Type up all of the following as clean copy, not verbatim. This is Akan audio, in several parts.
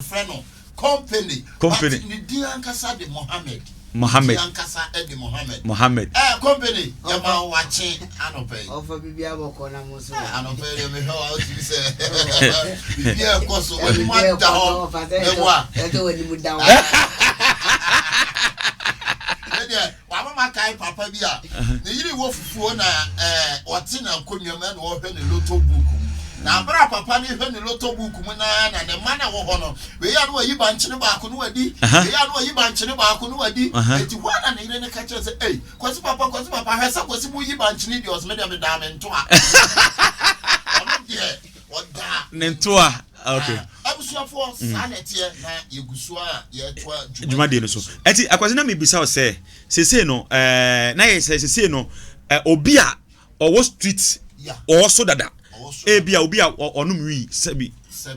Yɛfrɛ no Company. Company. But ne din ankasa de Mohammed. Mohammed. Ne din ankasa de Mohammed. Mohammed. Eh, Company, yɛma wo wakye anɔpa yi. Ɔfa biribi abɔkɔ na mo so. Eh, anɔpa yi deɛ mehwɛ wa wotumi sɛ biribi a ɛkɔ so w'anim ada hɔ mɛboa. Ɛsɛ w'anim da hɔ. Ɛdeɛ wama makae papa bi a ne yere wɔ fufuo na ɛɛ ɔte n'akonnwa mu ɛna ɔrehwɛ ne lotto book mu. Na abere a papa no rehwɛ ne lotto book mu naa na ne mma na ɛwɔ hɔ no, wei a na wayi bankyene baako na wadi, wei a na wayi bankyene baako na wadi. Eti hɔ a na ne yere no ka kyerɛ sɛ, ei, Kwasi papa, Kwasi papa, hwɛ sɛ Kwasi mu yi bankyene deɛ, ɔse me deɛ medaa me ntoa. Ɔno deɛ ɔdaa ne ntoa. Okay. Abusuafoɔ, saa na ɛteɛ na yɛgu so a yɛtoa dwumadie no so. Ɛnti Akwasi, na mebisa wo sɛ sesei no ɛɛ na yɛ sɛ sesei no ɛ obi a ɔwɔ street ɔwɔ so dada, ebi a obi a ɔnom wii sɛbi,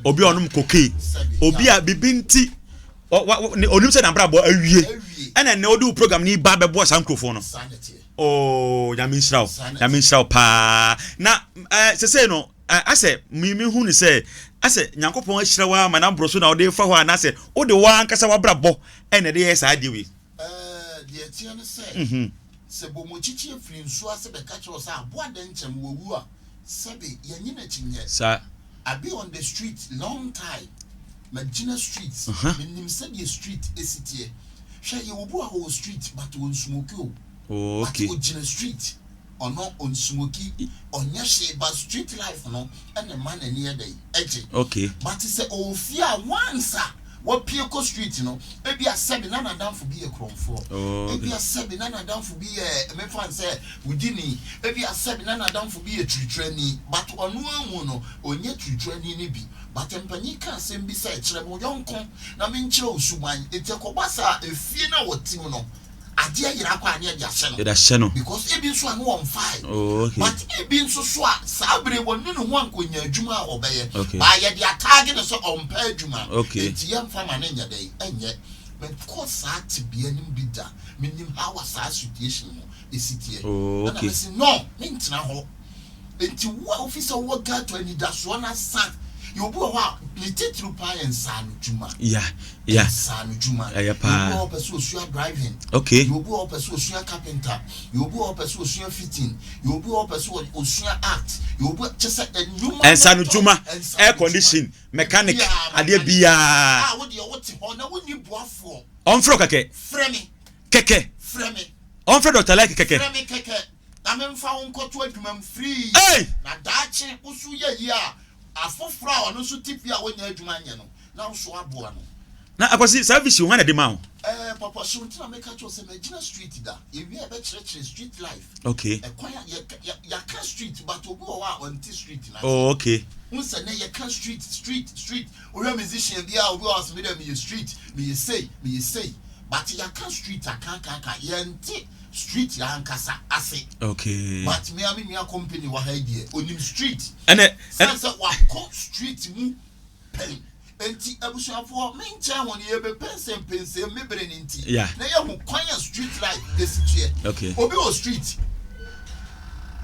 obi a ɔnom cocaine, obi a bibi nti onim sɛ n'abrabɔ awie, ɛna ɛnɛ ɔde wo program ni ba bɛboa saa nkurɔfoɔ no. Oh, Nyame nhyira wo, Nyame nhyira wo paa. Na ɛɛ sesei no asɛ me me hu ne sɛ asɛ Nyankopɔn ahyira wo ama n'aboro so na ɔde fa hɔ anaasɛ wode wo ankasa w'abrabɔ ɛna ɛde yɛ saa adeɛ wei? Deɛ ɛteɛ ne sɛ, sɛ bɔmɔkyikyi firi nsuo ase bɛka kyerɛ wo sɛ aboa dɛnkyɛm wawu a, sɛbe yɛnnye no akyinnyeɛ. Saa. I be on the street long time, magyina street, menim sɛdeɛ street si teɛ. Hwɛ, yɛwɔ bi wɔ ha ɔwɔ street but ɔnsmoke o, Oh, but okay. ɔgyina street. Ɔno ɔnsmoki, ɔnyɛ hwee but street life no na ɛma n'ani yɛ dɛn? Ɛgye. Okay. But sɛ ɔwɔ fie a once a wapue kɔ street no, ebia sɛbe na n'adamfo bi yɛ korɔmfoɔ, Oh, okay. ebia sɛbe na n'adamfo bi yɛ, memfa no sɛ wudini, ebia sɛbe na n'adamfo bi yɛ tiritirani, but ɔno ahu no, ɔnyɛ tiritirani no bi. But mpanyin ka asɛm bi sɛ, kyerɛ me wo yɔnko na menkyerɛ wo suban. Enti ɛkɔba saa a, efie no a wɔte mu no, adeɛ yera kɔ a ne yɛde ahyɛ no. Yɛde ahyɛ no. Because ebi nso a ne wɔnfae. Oh, okay. But ebi nso so a saa bere wɔne ne ho ankonya adwuma a ɔbɛyɛ. Okay. Baa yɛde ataage no sɛ ɔmpɛ adwuma. Okay. Enti yɛmfa ma ne nyɛ dɛn ɛnyɛ. Mekɔ saa tebea no mu bi da. Menim how a saa situation no esi teɛ. Oh, okay. Ɛna mese no, mentena hɔ. Enti wo a wofi sɛ wowɔ Gato anidasoɔ no asa. Yɛ obi wɔ hɔ a ne titiriw paa yɛ nsaanodwuma. Yeah. Nsaanodwuma. Ɛyɛ paa. Yɛ obi wɔ hɔ a ɔpɛ sɛ osua driving. Okay. Yɛ obi wɔ hɔ a ɔpɛ sɛ osua carpenter. Yɛ obi wɔ hɔ a ɔpɛ sɛ osua fitting. Yɛ obi wɔ hɔ a ɔpɛ sɛ osua art. Yɛ obi kyɛ sɛ nnwuma no Nsaanodwuma, dɔ. air condition, mechanic, Biara, adeɛ biara. A wo deɛ wote hɔ na wonni boafoɔ. Ɔmfrɛ wo kɛkɛ. Frɛ me. Kɛkɛ. Frɛ me. Ɔmfrɛ Doctor Like kɛkɛ. Frɛ me kɛkɛ. Na memfa wo nkɔto adwuma mu free. Ei! Na daakye wo so yɛ yie a, afoforɔ a ɔno nso te fie a wɔnnya adwuma nyɛ no, na wo so aboa no. Na Akwasi, saa vision hwan na ɛde maa wo? Eh, Papa Hyew, nti na meka kyerɛ wo sɛ magyina street da. Yɛwie a yɛbɛkyerɛkyerɛ street life. Okay. Ɛkwan a yɛka, yɛ, yɛaka street but obi wɔ hɔ a ɔnte street no ase. Oh, okay. Wohu sɛ nnɛ yɛka street, street, street. Wohwɛ musician bi a, obi wɔ hɔ a ɔse me deɛ meyɛ street, meyɛ sei, meyɛ sei. But yɛaka street aka aka aka, yɛnte street ankasa ase. Okay. But me a me nua company wɔ ha yi deɛ, onim street. Ɛnɛ, Sane sɛ wakɔ street mu pɛn. Enti abusuafoɔ, me nkyɛn ho no yɛbɛpɛnsɛmpɛnsɛm me bere no nti. Yeah. Na yɛahu kwan a street life esi teɛ. Okay. Obi wɔ street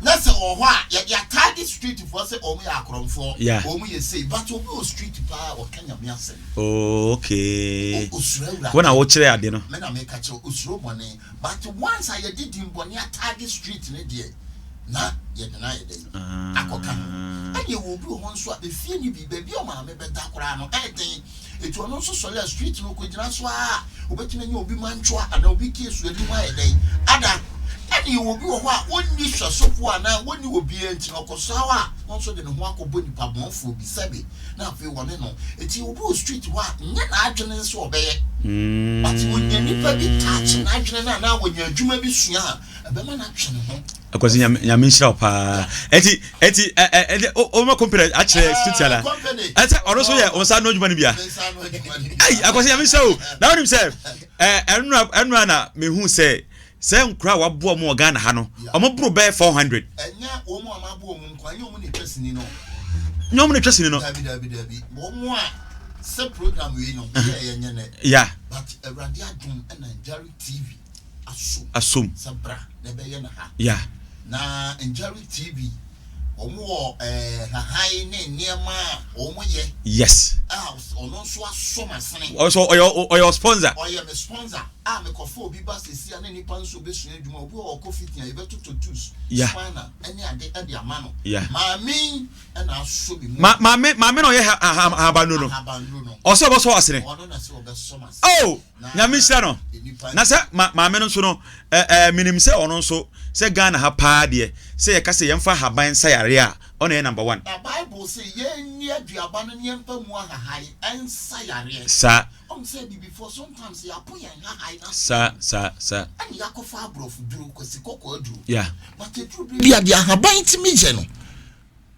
na sɛ ɔwɔ hɔ a, yɛde ataage street foɔ sɛ wɔn yɛ akorɔmfoɔ, Yeah. wɔn yɛ sei. But obi wɔ street paa a ɔka Nyame asɛm. Oh, okay. Osuro Awurade. Wo na wokyerɛ ade no. Me na meka kyerɛ wo, osuro bɔne. But once a yɛde din bɔne ataage street no deɛ, na yɛde no ayɛ dɛn? Akɔka ho. Ɛna ɛwɔ obi wɔ hɔ nso a, efie no bi, baabi a ɔmaame bɛda koraa no, ɛyɛ den. Enti ɔno nso sɔre a, street no ɔkɔgyina so ara a, ɔbɛtumi anya obi mantwoa anaa obi keesu anim ayɛ dɛn? Ada. Ɛna ɛwɔ obi wɔ hɔ a, ɔnni hwɛsofoɔ anaa ɔnni obiara nti no, ɔkɔsra hɔ a, na ɔno nso de ne ho akɔbɔ nipa bɔnfoɔ bi, sɛbe. na afei wɔne no. Nti obi wɔ street hɔ a, nyɛ n'adwene ne sɛ ɔbɛyɛ. But onya nipa bi touch n'adwene no anaa onya adwuma bi sua a, ɛbɛma no atwe ne ho. Akwasi, nyame nyame nhyira wo paa. Eti eti ɛ ɛ ɛ o ma company akyerɛ street ala. Company. Ɛsɛ ɔno so yɛ ɔnsa ano adwuma no bia. Ne nsa ano adwuma no bi. Ayi Akwasi, nyame nhyira wo. Na wonim sɛ ɛ ɛnura ɛnura na mehu sɛ Sɛ nkura a waboa wɔn wɔ Ghana ha no, wɔn boro bɛyɛ 400. Ɛnyɛ wɔn a maboa wɔn nko, ɛnyɛ wɔn na etwa sini no. Nyɛ wɔn na etwa sini no. Dabi dabi dabi, wɔn a sɛ program wei no yɛ yɛ nyɛ nɛ. Yeah. But Awurade adom ɛna Njari TV asom. Asom. Sɛ bra na ɛbɛyɛ no ha. Yeah. Na Njari TV wɔn wɔ ɛɛ hahan ne nneɛma a wɔn yɛ. Yes. A ɔno nso asɔ m'asene. Ɔsɔ ɔyɛ ɔyɛ sponsor. Ɔyɛ me sponsor a mekɔfa obi ba sɛsi a na nipa nso bɛsua adwuma obi wɔ ɔkɔ fitting a yɛbɛtotɔ tools, spanner ɛne ade ɛde ama no. Maame yi ɛna asɔ me mu. Ma maame maame na ɔyɛ ha ha ahabannuro no. Ahabannuro no. Ɔsɛ ɔbɛsɔ asene. Ɔno na sɛ ɔbɛsɔ m'asene. Oh! Nyame nhyira no. Na sɛ ma maame no nso no ɛ ɛ menim sɛ ɔno nso sɛ Ghana ha paa deɛ sɛ yɛka sɛ yɛmfa ahaban nsa yareɛ a ɔna ɛyɛ number one. Na bible se yɛnni aduaba no ne yɛmfa mu ahahae nsa yareɛ. Saa. Woahu sɛ abibifoɔ sometimes yɛapo yɛn nhahae no ase. Saa saa saa. Ɛna yɛakɔfa aborɔfo duro, kwasi kɔkɔɔ aduro. Yeah. But ɛduru berɛ bi a deɛ ahaban tumi yɛ no.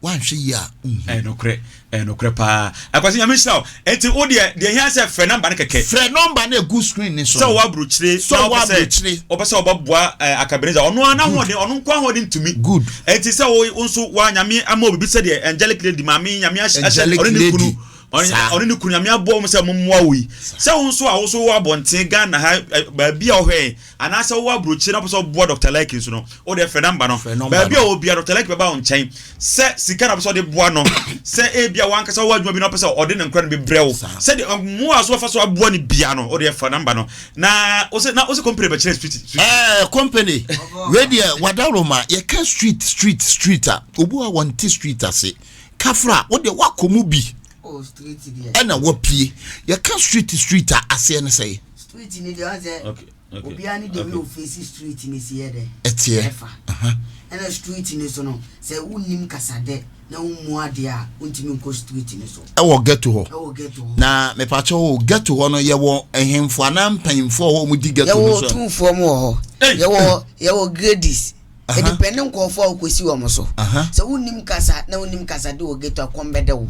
Woanhwɛ yie a wonhu. Ɛyɛ nokorɛ, ɛyɛ nokorɛ paa. Akwasi Nyame nhyira wo. Enti wo deɛ, deɛ ɛhia sɛ frɛ number no kɛkɛ. Frɛ number no a ɛgu screen no so no. Sɛ wowɔ aburokyire Sɛ na wowɔ wopɛ sɛ aburokyire. wopɛ sɛ wobɛboa eh, Akabenezer, ɔno ara Good. n'ahoɔden, ɔno nko ahoɔden ntumi. Good. Enti sɛ wo wo nso wa Nyame ama wo biribi sɛdeɛ Angelic Lady maame yi Nyame ahyɛ ahyɛ Angelic ɔne ne Lady. kunu ɔne Saa. ɔne ne kunu Nyame aboa wɔn sɛ mommoa wo yi. Saa. Sɛ wo nso a wo nso wowɔ abɔnten Ghana ha eh, baabi a wohwɛ yɛn Anaasɛ wowɔ aburokyire na wopɛ sɛ woboa Dɔkta Lucky nso no, wo deɛ frɛ nɔmba no. Frɛ nɔmba Baabi a no. ɔwɔ biara, Dɔkta Lucky bɛba wo nkyɛn. Sɛ sika na wopɛ sɛ ɔde boa no, sɛ ebia w'ankasa wowɔ adwuma bi na wopɛ sɛ ɔde ne nkora no bi brɛ wo, Saa. sɛdeɛ mmoa a so bɛfa so aboa no biara no, wo deɛ fa nɔmba no. Na wose na wose company bɛkyerɛ street street. Ɛɛ company, wei deɛ Wadaroma, yɛka street street street a, obi wɔ hɔ a wɔnte street ase. Kafra, wo deɛ woakɔ mu bi Oh, street deɛ. ɛna woapue. Yɛka street street a, aseɛ ne sɛn? Street ni deɛ ɔn sɛ Okay, okay, obiara ne the way okay. ofeesi street ni si yɛ dɛ Ɛteɛ. ɛfa Aha. ɛna street ni so no sɛ wonnim kasadɛ na wommu adeɛ a wontumi nkɔ street ni so Ɛwɔ ghetto hɔ. ɛwɔ ghetto hɔ. Na mepakyɛw o, ghetto hɔ no yɛwɔ nhemfo anaa mpanyimfo a wɔn di ghetto Yɛwɔ no so a? otumfoɔ mu wɔ hɔ. Ei! Yɛwɔ yɛwɔ grades. Aha. Ɛdepɛnde nkurɔfoɔ a wokɔsi wɔn so. Aha. Sɛ wonnim kasa na wonnim kasade wɔ ghetto a kɔm bɛde wo.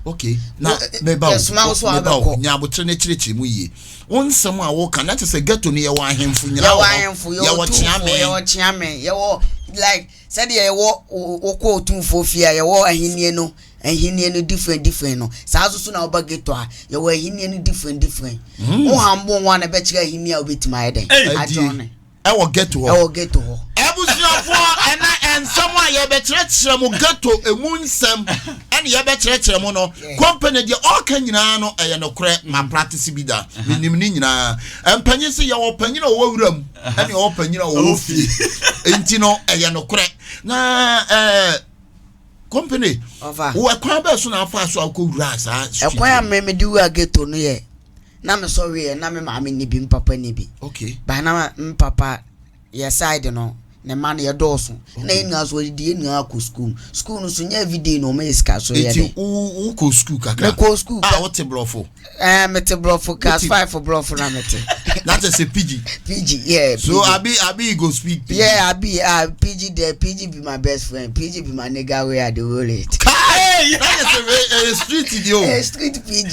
Okay, na Wo- ɛ- meba o, yɛsoma wo so a meba o, wobɛkɔ. nya abotere ne kyerɛkyerɛ mu yie. Wo nsɛm a woka na kyerɛ sɛ ghetto no yɛwɔ ahemfo nyinaa Yɛwɔ wɔ hɔ. ahemfo, yɛwɔ Yɛwɔ tumfoɔ, kyeame. yɛwɔ kyeame, yɛwɔ like sɛdeɛ yɛwɔ wo- wokɔ otumfoɔ fie a yɛwɔ ahennie no ahennie no different different no saa nso so na woba ghetto a yɛwɔ ahennie no different different. Wo humble ho a na ɛbɛkyerɛ ahennie a wobɛtumi ayɛ dɛn Ei! Adie. ajoin. Ɛwɔ ghetto hɔ. Ɛwɔ ghetto hɔ. Abusuafoɔ, ɛnɛ nsɛm a yɛbɛkyerɛkyerɛ mo ghetto emu nsɛm ɛne yɛbɛkyerɛkyerɛ mo no. Company deɛ ɔka nyinaa no ɛyɛ nokorɛ, ma practice bi da, menim ne nyinaa. Mpanyin se yɛwɔ panyin a ɔwɔ wura mu ɛne ɔwɔ panyin a ɔwɔ fie, nti no ɛyɛ nokorɛ. Na ɛɛ company, wɔ ɛkwan bɛɛ so na afa so akɔ wura saa street? Ɛkwan a me mede wura ghetto no yɛ na me sɔ weɛ na me maame nni bi, me papa nni bi. Okay. Ba na me papa yɛ side no ne mma no yɛ dɔɔso. Na yɛn nyinaa so wɔdidi yɛn nyinaa kɔ school. School no so nyɛ everyday na wɔn yɛ sika so yɛ Eti dɛ. wo wo kɔ school kakra? Me kɔ school. A wote borɔfo? Ɛɛ me te borɔfo class 5 borɔfo na me te. Na kyerɛ sɛ PG. PG yeah. So abi abi you go speak PG. Yeah abi ah PG there PG be my best friend PG be my nigga wey I dey roll it. Kai! Na kyerɛ sɛ ɛyɛ street di o. Ɛyɛ street PG.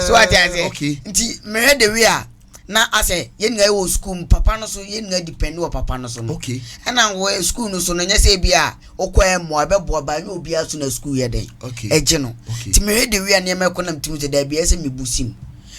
So wate aseɛ. Okay. Nti mehwɛ the way a na asɛ yɛn nyinaa wɔ school mu papa no so yɛn nyinaa depend wɔ papa no so no. Okay. Ɛna wɔ school no so no nyɛ sɛ ebi a wokɔ ɛmmoa ɛbɛboa ba nyɛ obiara so na school yɛ dɛn. Okay. Ɛgye no. Okay. Nti mehwɛ the way a nneɛma ɛkɔ na metumi sɛ daabi ɛsɛ mebu sim.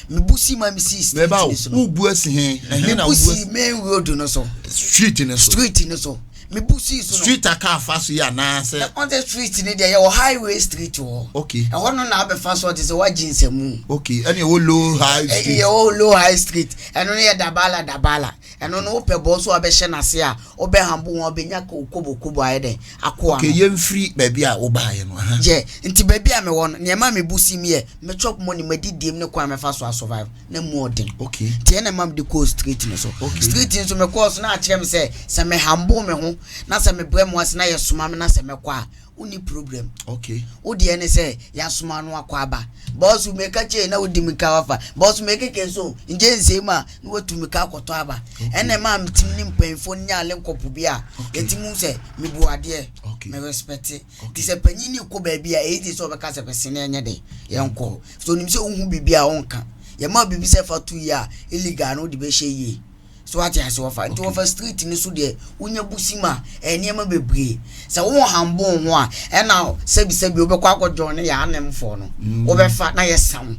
Mebu sim a mesii street Mɛba o, no so no. wobu asi he? Ɛhe na Mebu wobu sii asi? main road no so. Street no so. Street no so. Mebu sii so no. Street a car fa so yi anaasɛ? Na ɔn sɛ street no deɛ yɛwɔ highway street wɔ hɔ. Okay. Ɛhɔ no na abɛfa so ɔte sɛ wagye nsamu. Okay, ɛne ɛwɔ low high street. Yɛwɔ low high street. Ɛno no yɛ dabala dabala. Ɛno no wopɛ bɔɔ so a wobɛhyɛ n'ase a wobɛ hambo ho a wobɛnya kobo kobo ayɛ dɛn ako ano. Okay, yɛmfiri baabi a wobaeɛ no. Aha. Yeah, nti baabi a mewɔ no, nea ɛma mebu sim yɛ me chop money, madidiem ne kwan a mɛfa so a survive na mu ɔden. Okay. Nti ɛna ɛma mede kɔɔ street no so. Okay. Street nso mekɔɔ so na akyerɛ me sɛ sɛ me humble me ho na sɛ mebrɛ me ho ase na yɛsoma me na sɛ mɛkɔ a wonni problem. Okay. Wo deɛ ne sɛ yɛasoma no akɔ aba. Bɔs meka kyei na wodi mika wafa. Bɔs mekeke nso ngye nsɛm a na watu mika akɔtɔ aba. Ɛna ɛma metumi ne mpanyinfoɔ no nya link-up bi a yɛtumi hu sɛ mebu adeɛ, Okay. me respect. Nti sɛ panyin no rekɔ baabi a ɛyɛ easy sɛ ɔbɛka sɛ pɛsɛ na ɛnyɛ den yɛnkɔ. So onim sɛ wohu biribi a wonka. Yɛma wo biribi sɛ fa to yie a illegal no wode bɛhyɛ yie. So wate ase wɔfa? Nti wɔfa street no so deɛ wonya busim a ɛyɛ nneɛma bebree. Sɛ wo humble wo ho a ɛna sɛbi sɛbi wobɛkɔ akɔ join yɛ anemfoɔ no. Wobɛfa na yɛ sa wo.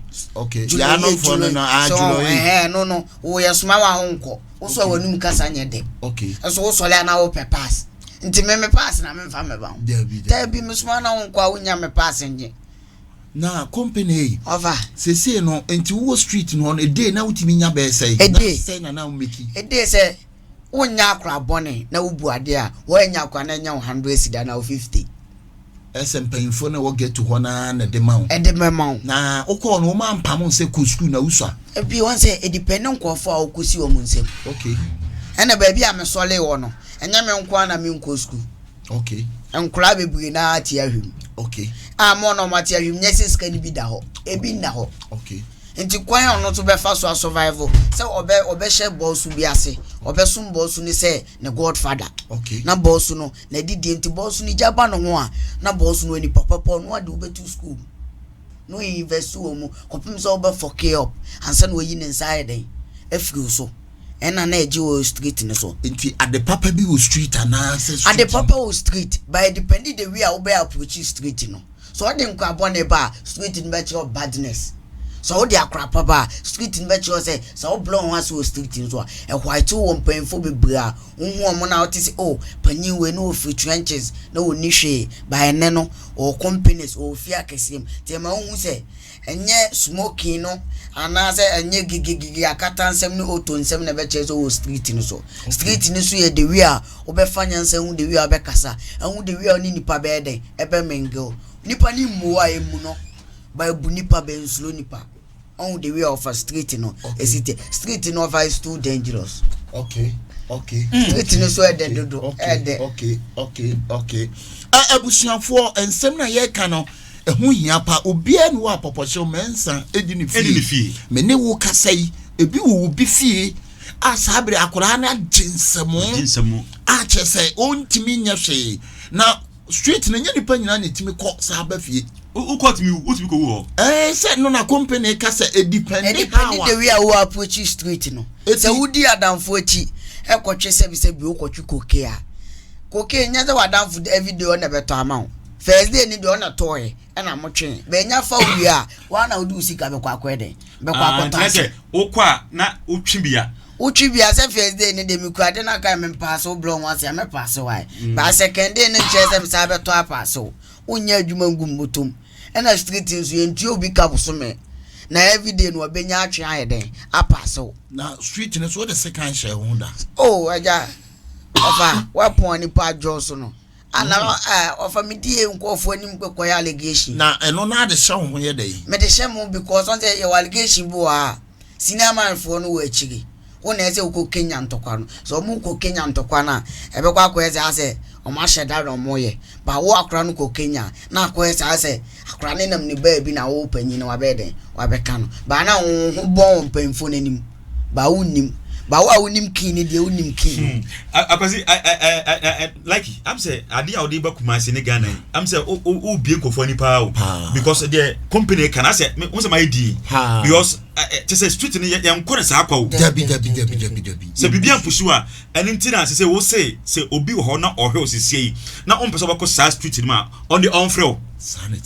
Okay. Dwulo Yɛ yɛ anomfoɔ no dwulo no ah so dwulo yi. ɛhɛn no no wo yɛ soma wo a wonkɔ. Wo so a w'anum kasa nyɛ dɛ. Okay. Nso wo sɔre a na wopɛ pass. Nti me me pass na memfa mmɛba ho. Dabi dabi. Dabi mesoma na wonkɔ a wonnya me pass nye. Na company ei. Ɔfa. Seesei no, nti wowɔ street no hɔ no, a day na wotumi nya bɛyɛ sɛn? A Na day. sɛn na na wo make? A day sɛ wonyɛ akora bɔne na wobu adeɛ a, woannya akora na anya wo hundred cedi anaa wo 50. Ɛsɛ mpanyinfoɔ no a ɛwɔ ghetto hɔ no ara na ɛde ma wo. Ɛde bɛma wo. Na wokɔɔ no, wɔn ampam wo sɛ kɔ sukuu na wosua? Ebi wɔn sɛ edipɛnde nkurɔfoɔ a wokɔsi wɔn nsam. Okay. Ɛna baabi a mesɔlee wɔ no, ɛnyɛ me nko ara na menkɔ sukuu. Okay. Nkwadaa bebree no ara te ahwɛ mu. Okay. A mo na wɔn ate ahwɛ mu nyɛ sɛ sika no bi da hɔ. Ebi nna hɔ. Okay. Nti kwan a ɔno nso bɛfa so asurvive sɛ ɔbɛ ɔbɛhyɛ bɔɔso bi ase ɔbɛsom bɔɔso no sɛ ne godfather. Okay. Na bɔɔso no na ɛdidie nti bɔɔso no gya ba ne ho a na bɔɔso no nipa papa ɔno ade wobɛtu school mu na ɔyɛ invest wɔ mu kɔpem sɛ wobɛ fuck up ansa na wayi ne nsa ayɛ dɛn afiri wo so. Ɛna na ɛgye wɔ street no so. Nti ade papa bi wɔ street anaa sɛ street. Ade papa wɔ street but ɛdependi the way a wobɛ approach street no. Sɛ ɔde nkora bɔne ba a, street no bɛkyerɛ wo badness. Sɛ wode akora pa ba a, street no bɛkyerɛ wo sɛ sɛ wobrɛ wo ho ase wɔ street no so a, ɛwhite wo wɔ mpanyimfoɔ bebree a wohu wɔn na wote sɛ oh panyin wei na ɔfiri trenches na ɔnni hwee but ɛnnɛ no ɔwɔ companies, ɔwɔ fie akɛseɛ mu. Nti ɛma wohu sɛ Ɛnyɛ smoking no anaasɛ ɛnyɛ gigigigi akata nsɛm ne auto nsɛm na ɛbɛkyerɛ sɛ wɔ street no so. Street no so yɛ the way a wobɛfa nyansa hu the way a wobɛkasa, ahu the way a wo ne nipa bɛyɛ dɛn, ɛbɛ mingle. Nipa no mmu wo a, ɛmmu no. But ɛbu nipa, but ɛnsuro nipa. Ɔhu the way a ɔfa street no ɛsi te. Street no ɔfa is too dangerous. Okay, okay. Street no so ɛdɛ dodo, ɛdɛ. Okay, okay, okay. Abusuafoɔ, nsɛm na yɛreka no, Ɛho hia pa. Obiara nni hɔ a pɔpɔhyew mɛnsa di ne fie. Ɛdi ne fie. Me ne wo kasa yi, ebi wɔ obi fie a saa bere akwadaa no agye nsɛmo. Agye nsɛmo. A kyerɛ sɛ ɔntumi nyɛ hwee. Na street no nyɛ nipa nyinaa na etumi kɔ saa ba fie. Wokɔ tumi wotumi kɔ wu hɔ. Ɛɛ sɛ no na company ka sɛ edipɛndi how a. Edipɛndi the way a wo approach street no. Sɛ wodi adamfo akyi ɛkɔtwe sɛbisɛbi wokɔtwe coke a, coke nyɛ sɛ w'adamfo everyday ɔna ɛbɛtɔ ama wo. First day ni deɛ ɔna tɔɔɛ ɛna mo twee bɛnya fa wo wie a waa na wode wo sika bɛkɔ akɔyɛ dɛn bɛkɔ Ah, akɔtɔ nti na sɛ atwe. wokɔ a na wotwe bia. Wotwe bia sɛ first day ni deɛ mekura de no aka me mpaase wo brɛ wo ho ase a mɛpaase wo ae but second day no nkyerɛ sɛ mesan bɛtɔ apaase wo wonyɛ adwuma ngu mmɔtɔm ɛna street nso yɛntua obi ka bosome na everyday no wabɛnya atwe ayɛ dɛn apaase wo. Na street no so wode sekan hyɛ wo ho da? Oh agya ɔfa woapɔn nipa adwo so no Ana ɔfa me die nkurɔfoɔ anim kɔyɛ allegation. Na ɛno na ade hyɛ wo ho yɛ dɛn? Mede hyɛ mo because ɔn sɛ yɛwɔ allegation bi wɔ ha a senior man foɔ no wɔ akyire. Wo na ɛsɛ wokɔ Kenya ntɔkwa no. Sɛ ɔmo kɔ Kenya ntɔkwa no a ɛbɛkɔ akɔyɛ sɛ asɛ ɔmo ahyɛ da na ɔmo yɛ. But wo akora no kɔ Kenya na akɔyɛ sɛ asɛ akora no nam ne baabi na wo panyin no wabɛyɛ dɛn wabɛka no. But na wo ho bɔn wɔ mpanyinfoɔ no anim. Ba wo nim. Ba wo a wo nim king ni deɛ wo nim king no. Hmm. Akwasi, like, am sɛ ade a wɔde ba Kumasi ne Ghana yi, am sɛ o o bie nkɔfoɔ ani paa o. Because deɛ company kan asɛ, n sɛ ma yɛ din. Because kyɛ sɛ street no yɛn nkɔ ne saa kwa o. Dabi dabi dabi dabi dabi. Sɛ biribi ampusu a, ɛno nti na sɛ sɛ wo se sɛ obi wɔ hɔ na ɔhwɛ o sisi yi, na ɔmpɛ sɛ ɔbɛkɔ saa street no mu a, ɔno deɛ ɔmfrɛ o.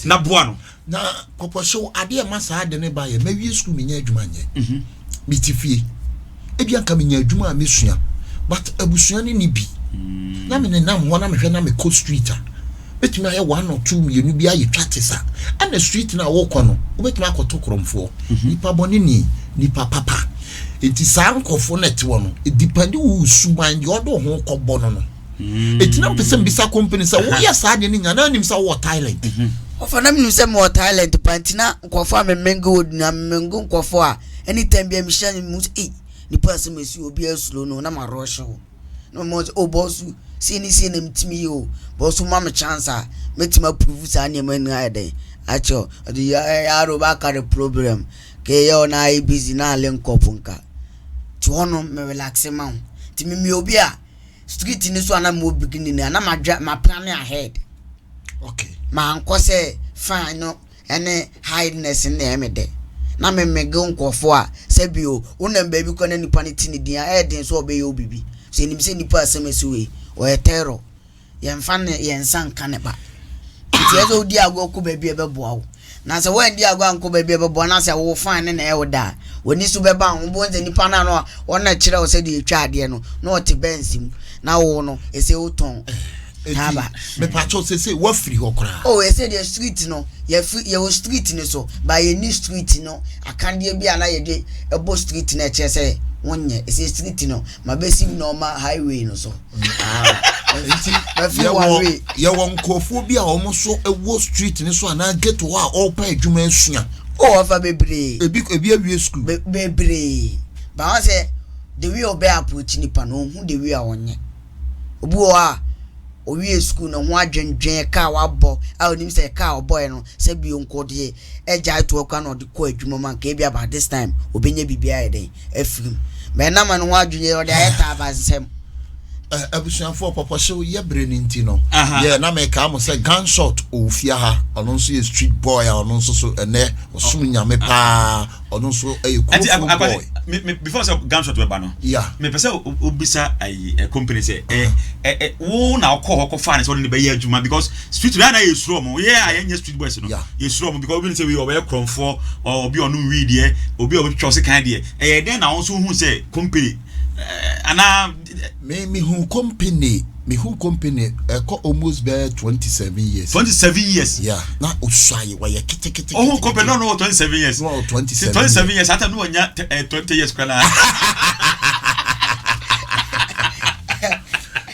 Na boa no. Na kɔkɔhyew adeɛ ɛma saa ade no ba yɛ mawie sukuu menya adwuma nyɛ mete fie ebi anka menya adwuma a mesua but abusua no ni bi na me nenam hɔ na mehwɛ na mekɔ street a bɛtumi ayɛ one or two mmienu bi ayɛ twa te sa ɛna street no a wokɔ no wobɛtumi akɔto korɔmfoɔ nipa bɔne ni nipa papa nti saa nkurɔfoɔ no ɛte hɔ no depende wo suban deɛ ɔde wo ho kɔbɔ no no Eti na mpɛ sɛ mbisa company sɛ woyɛ saa deɛ no nyinaa na nim sɛ wowɔ talent. Mhm. Ɔfa na menim sɛ mewɔ talent pa nti na nkurɔfoɔ a memenge wɔ duna memenge nkurɔfoɔ a anytime bia mehyia no mu sɛ ei nipa asɛm esi obi asuro no na ma rush wo na mama sɛ oh bɔsu sei ne sei na metumi yɛ o bɔsu ma me chance a mɛtumi approve saa nneɛma no ayɛ dɛn akyerɛ ɔde yaro baka the problem kɛyɛ ɔna ayɛ busy na link up nka nti hɔ no me relaxe ma wo nti memeyɛ obi a Street no so a na mewɔ beginning no a na madwa ma plan ahead. Okay. Mankɔ sɛ fine no ɛne highness no na ɛyɛ me dɛ. Na me mege nkurɔfoɔ a sɛ bio wonam baabi kɔ na nipa no te ne din a ɛyɛ den sɛ ɔbɛyɛ wo biribi. Sɛ nim sɛ nipa asɛm asi wei ɔyɛ terror. Yɛmfa ne yɛn nsa nka ne ba. Nti ɛsɛ wodi agorɔ kɔ baabi a ɛbɛboa wo. Na sɛ woandi agorɔ ankɔ baabi a ɛbɛboa na sɛ wo fine no na ɛyɛ wo dɛ a, w'ani so bɛba ho. Wobɛhu sɛ nipa no a na ɔno na ɛkyerɛ wo sɛdeɛ yɛtwa adeɛ no, na ɔte bɛnsi mu, na wo no, ɛsɛ wotɔn. Taaba. Mepakyɛw sese wafiri hɔ koraa. Oh ɛsɛ deɛ street no yɛfiri yɛwɔ street no so ba yɛnni street no akadeɛ bi a na yɛde ɛbɔ street no ɛkyerɛ sɛ wonyɛ ɛsɛ street no ma bɛsi normal highway no so. Nti yɛwɔ yɛwɔ nkurɔfoɔ bi a wɔn nso wɔ street no so anaa ghetto hɔ a wɔrepɛ adwuma asua. Oh ɔfa bebree. Ebi ebi awie school. Be bebree ba wɔn sɛ the way ɔbɛ approach nipa no ohun the way a ɔnyɛ. Obi wɔ hɔ a, owie sukuu no, ho adwendwen, ka a wabɔ a onim sɛ ka a ɔbɔe no, sɛ bio nka ɔde agyae toɔ koraa na ɔde kɔ adwuma mu a, nka ebia by this time obenya biribi ayɛ dɛn afiri mu. But ɛnam ɛno ho adwendwen, ɔde ayɛ taabasɛm. Abusuafoɔ, pɔpɔhyew yɛ berɛ no nti no, yɛ na mekaa mo sɛ Gunshot ɔwɔ fie ha, ɔno nso yɛ street boy a ɔno nso so ɛnɛ ɔsom Nyame paa. ɔno nso ɛyɛ kurofo boy. Me me before sɛ gunshot bɛba no. Yeah. Mepɛ sɛ obisa ayi ɛ company sɛ ɛ ɛ ɛ wo na ɔkɔ hɔ kɔfa ne sɛ ɔne ne bɛyɛ adwuma because street yɛ na yɛ suro ɔmo yɛ a yɛnyɛ street boys no yɛ suro ɔmo because obi ne sɛ wei ɔbɛyɛ korɔmfoɔ obi ɔno wii deɛ obi a ɔbɛtwitwa ɔse kan deɛ ɛyɛ dɛn na wɔn nso hu sɛ company anaa. Me me hu company me hu company ɛkɔ almost bɛyɛ 27 years. 27 years. Yeah na osua yi wɔyɛ ketekete. Ohun company na ɔno wɔ 27 years. Na ɔwɔ 27. 27 years ata no wɔnya 20 years kora na.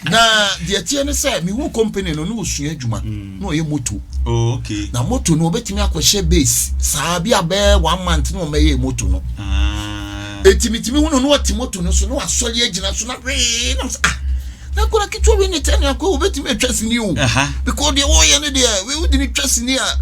Na deɛ teɛ ne sɛ me hu company no na osua adwuma mm. na ɔyɛ moto. Oh, okay. Na moto no obetumi akɔhyɛ base saa bi abɛɛ one month na ɔmɛyɛ moto no. Ah. Enti mitumi hu no na ɔte moto no so na wasɔre agyina so na wee na sɛ ah na akwadaa ketewa wei ne tɛ ne akɔ obetumi atwa sini o because deɛ wɔyɛ no deɛ wei wodi ne twa sini a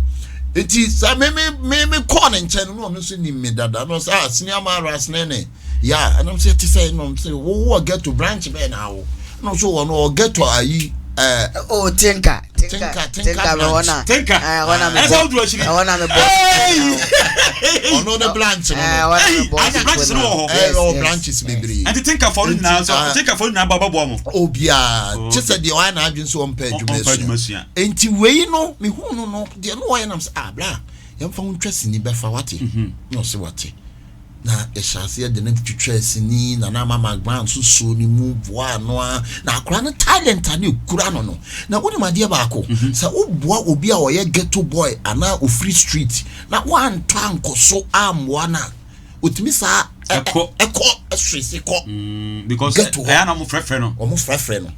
eti saa me me me me kɔɔ ne nkyɛn no na ɔno nso nim me dada na ɔsɛ ah sini ama ara sini ne ya ɛnam sɛ te sɛ ɛnam sɛ wowɔ ghetto branch bɛɛ na awo ɛna nso wɔ no ɔ ghetto ayi ɛɛ. o tinka tinka tinka bɛ hɔ na tinka ɛhɔ na mi bɔ ɛhɔ na mi bɔ ɔno ne branch no ɛhɔ na mi bɔ ɛnti branches no wɔ hɔ ɛɛ ɔ branches bebree ɛnti tinka fɔ no nyinaa so tinka fɔ no nyinaa ba ɔbɛboa mo obiara kyɛ sɛ deɛ ɔayɛ n'adwene sɛ ɔmpɛ adwuma sua nti wei no mehu no no deɛ no ɔyɛ nam sɛ ah bra yɛmfa wo ntwa sini bɛfa wate na ɔsɛ wate Na yɛhyɛɛ aseɛ de no twitwaa sini, na na Mama Grant nso soo ne mu boaa no ara. Na akwadaa no talent a na ɛkura no no, na wonim adeɛ baako, mhm. sɛ woboa obi a ɔyɛ ghetto boy anaa ofiri street na woantɔ ankɔ so ammoa no a, otumi saa ɛkɔ ɛkɔ ɛsoese kɔ mm, because ghetto hɔ ɛyɛ na wɔn frɛfrɛ no wɔn frɛfrɛ no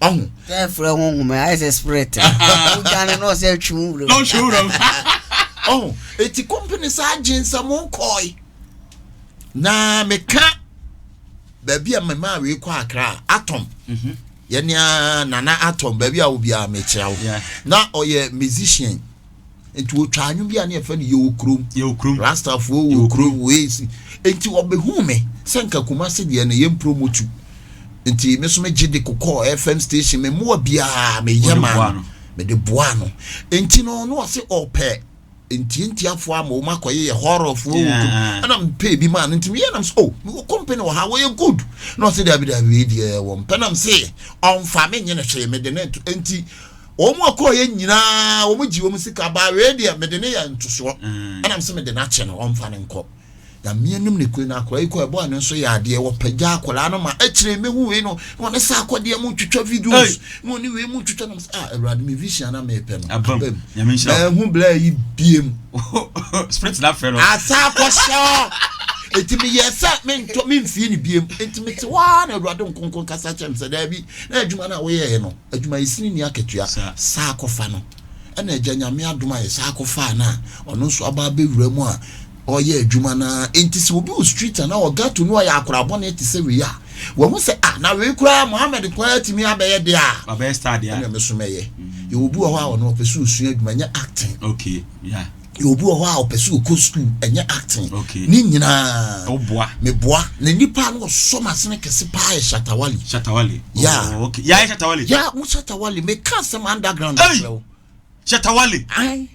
ɔho. Sɛ frɛ honhom ayɛ sɛ spirit wodwane na ɔsɛ twe wo wuram na ɔtwe wuram ɔho eti company saa gye nsɛm kɔe na meka baabi a memaa wei kɔ akra atom mhm. yɛnea nana atom baabi a obiara mekyerɛ wo na ɔyɛ musician nti wɔtwa anwom bi a ne yɛfrɛ no yɛwɔ kurom yɛwɔ kurom rastafoɔ wɔ kurom wei si nti wɔbɛhuu me sɛ nka Kumasi deɛ no yɛn promotu nti me so megye de kokɔɔ FM station me mmoa biara meyɛ maa no mede boa no nti no na ɔse ɔpɛ ntiantiafoɔ ama wɔn akɔyɛ yɛ horrorfoɔ wɔ kurom ɛna mepɛ bi maa no nti meyɛ nam sɛ oh mewɔ company wɔ ha wɔyɛ good na ɔse dabi dabi wei deɛ wɔmpɛ nam se ɔmfa menyɛ no hwee mede ne nti Wɔn a kɔɔeɛ nyinaa wɔn gye wɔn sika baa wei deɛ mede ne yɛ ntosoɔ mm. ɛna mesɛ mede no akyɛ no ɔmfa no nkɔ na mmienum ne kure no akwadaa yi kɔ ɛbɔ ɛno nso yɛ adeɛ wɔpagya akwadaa no ma akyire mehu wei no na ɔne saa akɔdeɛ mu twitwa videos na ɔne wei mu twitwa nam sɛ ah awurade me vision na mepɛ no abam mahu bla yi biem spirit na fɛ no asa akɔhyɛ eti meyɛ sɛ mentɔ memfie ne biem enti mete hɔ ara na awurade nkonko kasa kyerɛ me sɛ daabi na adwuma no a woyɛɛ no Adwumayɛsini nni akatua, saa kɔfa no. Ɛna Agya Nyame adom a yɛsaa kɔfaa no a, ɔno nso aba abɛwura mu a ɔyɛ adwuma no ara. Enti sɛ obi wɔ street anaa wɔ ghetto na ɔyɛ akwadaa bɔne te sɛ wei a, wahu sɛ ah, na wei koraa Mohammed koraa atumi abɛyɛ deɛ a, Wabɛyɛ star deɛ a. ɛnna me nso mɛyɛ. Yɛwɔ obi wɔ hɔ a ɔno ɔpɛ sɛ ɔsua adwuma, ɛnyɛ acting. Okay, yeah. Yɛ obi wɔ hɔ a ɔpɛ sɛ ɔkɔ sukuu, ɛnyɛ acting. Okay. Ne nyinaa. Woboa. Meboa. Na nipa no ɔsɔ m'asene kɛse paa yɛ Shatta Wale. Shatta Wale. Yeah. Oh, okay. Yeah, Shatta Wale. Yeah, mo Shatta Wale. Meka asɛm underground Hey! akyerɛ wo. Shatta Wale. Aye.